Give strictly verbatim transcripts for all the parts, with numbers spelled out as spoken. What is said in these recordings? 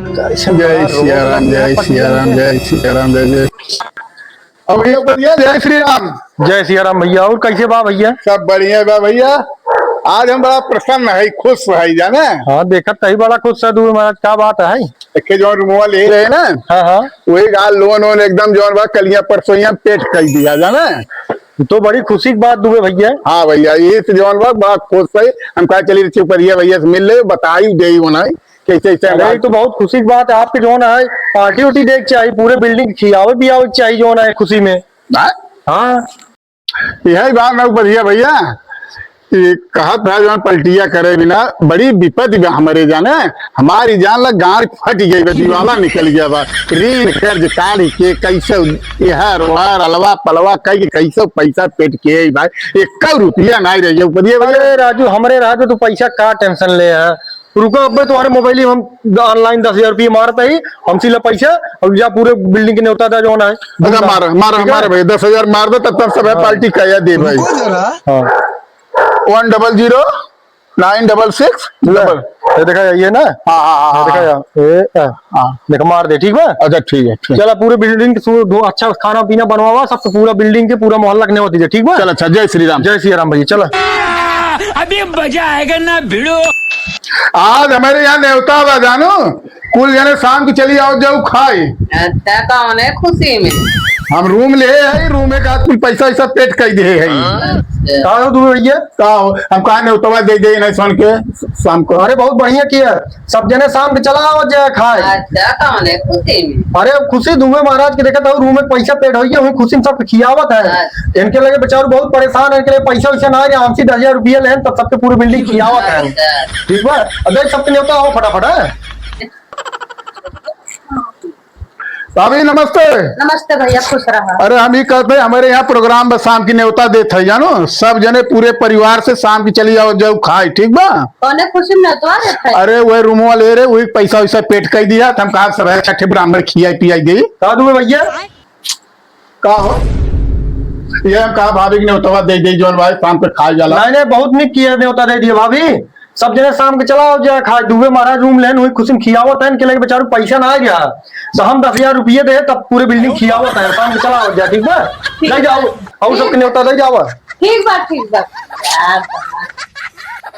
जय सिया राम, जय सिया राम, जय सिया राम, जय जय। अब ये बढ़िया, जय श्री राम। जय सिया राम भैया, और कैसे बा भैया? सब बढ़िया बा भैया। आज हम बड़ा प्रसन्न है, खुश है, जाने। हाँ, देखत तही बड़ा खुश है दुबे महाराज, का बात है? देखे जौन रुमवा ले रहे ना, हाँ, हाँ। वही का लोन वोन एकदम जौन बा कलिया परसोइया पेट कर दिया, जाने। तो बड़ी खुशी की बात दुबे भैया। हाँ भैया, ये तो जौन बा बड़ा खुश है। हम कहा चलिए चुपरिया भैया से मिल ले, बताई दे उन्हें। कैसे, कैसे अरे, बात? ये तो बहुत खुशी की बात है। आपके जौन है, पार्टी उर्टी देख चाहिए, पूरे बिल्डिंग खियावे पियावे चाहिए जौन है खुशी में। हाँ? हाँ। यही बात ना बढ़िया भैया, ये कहत है जौन पलटिया करे बिना बड़ी विपद बा हमरे जाने। हमारी जान ला गांड फट गई बा, दिवाला निकल गया बा। ऋण कर्ज काढ़ के कैसे एहर ओहर अलवा पलवा कई के कैसे पैसा पेट के आई भाई, एक रुपया नहीं रह गया बढ़िया भैया। अरे राजू, हमरे राजू, तू पैसा का टेंशन ले है? रुको, अब्बे तुम्हारे मोबाइल में हम ऑनलाइन दस हजार रुपये मारता ही, हमसे ला पैसा, और जा पूरे बिल्डिंग के न्योता दा जौन है। अच्छा, मार, मार, ठीक है? मार भाई, दस हजार मार दो, तब तक सब है हाँ। पार्टी का याद दे भाई। रुको जरा। हाँ। वन डबल ज़ीरो नाइन डबल सिक्स डबल। ये देखा, ये ना? हाँ, हाँ, हाँ, ये देखा हाँ। यार, ये, आ, हाँ। देख, मार दे, ठीक बा? अच्छा, ठीक है, ठीक। चला, पूरे बिल्डिंग के सु-, दो अच्छा खाना पीना बनवावा, सब तो पूरा बिल्डिंग के, पूरा मोहल्ला के न्योता दे, ठीक बा? चल, अच्छा, जय श्री राम। जय सिया राम भैया, चला। अभी मजा आएगा ना भिड़ो। आज हमरे यहाँ न्योता बा, जानो, कुल जने शाम के चली आओ, जाओ खाए। अच्छा, कौने खुशी में? हम रूम ले है, रूम में का कुल पैसा वैसा पेट कर दे है। अच्छा। का हो दुबे भैया? का हो? हम कहा न्योतवा दे दे नहीं सुन के शाम को। अरे बहुत बढ़िया किया, सब जने शाम के चला आओ जाए खाए। अच्छा, कौने खुशी में? अरे खुशी दुबे महाराज के देखत हो, रूम में पैसा पेट हो गया, वही खुशी में सबके खियावत है। अच्छा। इनके लगे बेचारू बहुत परेशान है, इनके लिए पैसा वैसा ना है, हमसे दस हजार रुपया लेन तब सबके पूरे बिल्डिंग खियावत है। अच्छा। ठीक बा, अब देख सबके न्योता आओ फटाफट, हाँ? भाभी नमस्ते। नमस्ते भैया, खुश रहा। अरे हम ही कहते हैं, हमारे यहाँ प्रोग्राम बस शाम की न्योता देत है, जानो, सब जने पूरे परिवार से शाम की चली आओ, जाओ खाए, ठीक बा? कौने खुशी में न्योता देत है? अरे वही रूमवा ले रहे, वही पैसा वैसा पेट कर दिया, तो हम कहा सब है छठे ब्राह्मण खियाई पियाई दे। का दुबे भैया? का हो? ये हम कहा भाभी के न्योतवा दे दे, जौन भाई शाम के खाए जाला। नहीं, नहीं, बहुत निक किया, न्योता दे दिया भाभी। सब जने शाम के चला आओ जा खाए। दुबे महाराज रूम लेन हुई, खुशी में खियावत है, इनके लगे बेचारू पैसा ना आ गया। तो हम दस हजार रुपये दे, तब पूरे बिल्डिंग खियावत है, शाम के चला आओ जा, ठीक बा? ले जाओ, और सबके न्योता दे जाओ। ठीक बा, ठीक बा।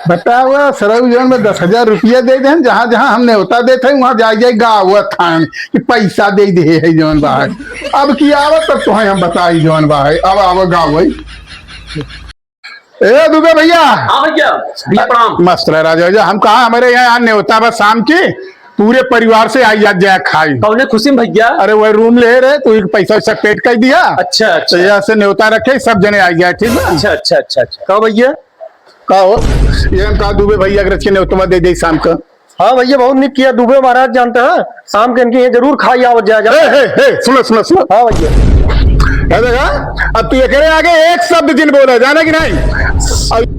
बताओ, सरऊ जौन में दस हजार रुपया दे देन, जहाँ जहाँ हम न्योता देत है, वहाँ जाए जाए गावत हन कि पैसा दे दे है जौन बा है। अब की आवत तब तोहे हम बताई जौन बा है। अब आव गावई। ए दुबे भैया। हाँ भैया, भैया प्रणाम। मस्त रह राजा भैया। हम कहा हमारे यहाँ, यहाँ न्योता बा शाम की, पूरे परिवार से आई जात जाए खाई। कौने खुशी में भैया? अरे वही रूम ले रहे, तो एक पैसा वैसा पेट कर दिया। अच्छा, अच्छा। तो यहाँ से न्योता रखे, सब जने आई जाए, ठीक बा? अच्छा, अच्छा, अच्छा, अच्छा। का भैया? का हो? ये हम कहा दुबे भैया के रच के न्योतवा दे दे शाम का। हाँ भैया, बहुत निक किया। दुबे महाराज जानते हैं, शाम के इनके यहाँ जरूर खाई आवत जाए, जाए। हे, हे, हे, सुनो, सुनो, सुनो। हाँ भैया। ये देखा, अब तू एकरे आगे एक शब्द जिन बोला, जाना कि नहीं? अब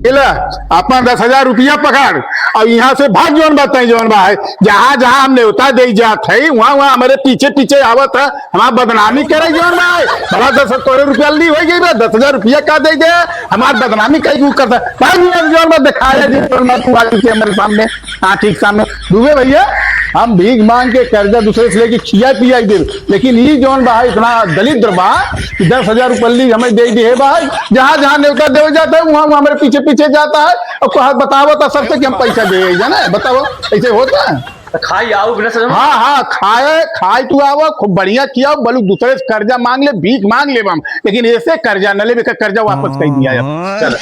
इला, अपन दस हजार रुपया पकड़, अब यहाँ से भाग जौन बा, तई जौन बा है, जहाँ जहाँ हम न्योता दे जात है, वहाँ वहाँ हमारे पीछे पीछे आवत है, हमार बदनामी करे जौन बा है। भला दस करोड़ रुपया ली हो गई बा, दस हजार रुपया का दे दे, हमार बदनामी कई क्यों करता? भाई, ये जौन बा दिखाया जी, जौन बा तू आज के हमारे सामने, आँखी के सामने। दुबे भैया, हम भीख मांग के कर्जा दूसरे से लेके खिया पिया ही दे, लेकिन ये जौन बा है इतना दलिद्र बा कि दस हजार रुपया ली हमें दे दे है भाई। जहाँ जहाँ न्योता देवे जाता है, वहाँ वहाँ हमारे पीछे पीछे जाता है और कहा बतावत है सबसे कि हम पैसा दे, जाना है? बताओ, ऐसे होता है? तो खाई आओ बिना समझ। हाँ, हाँ, खाए, खाए तू आवा, खूब बढ़िया किया, बलु दूसरे से कर्जा मांग ले, भीख मांग ले हम, लेकिन ऐसे कर्जा न लेबे, का कर्जा वापस कर दिया है। चल।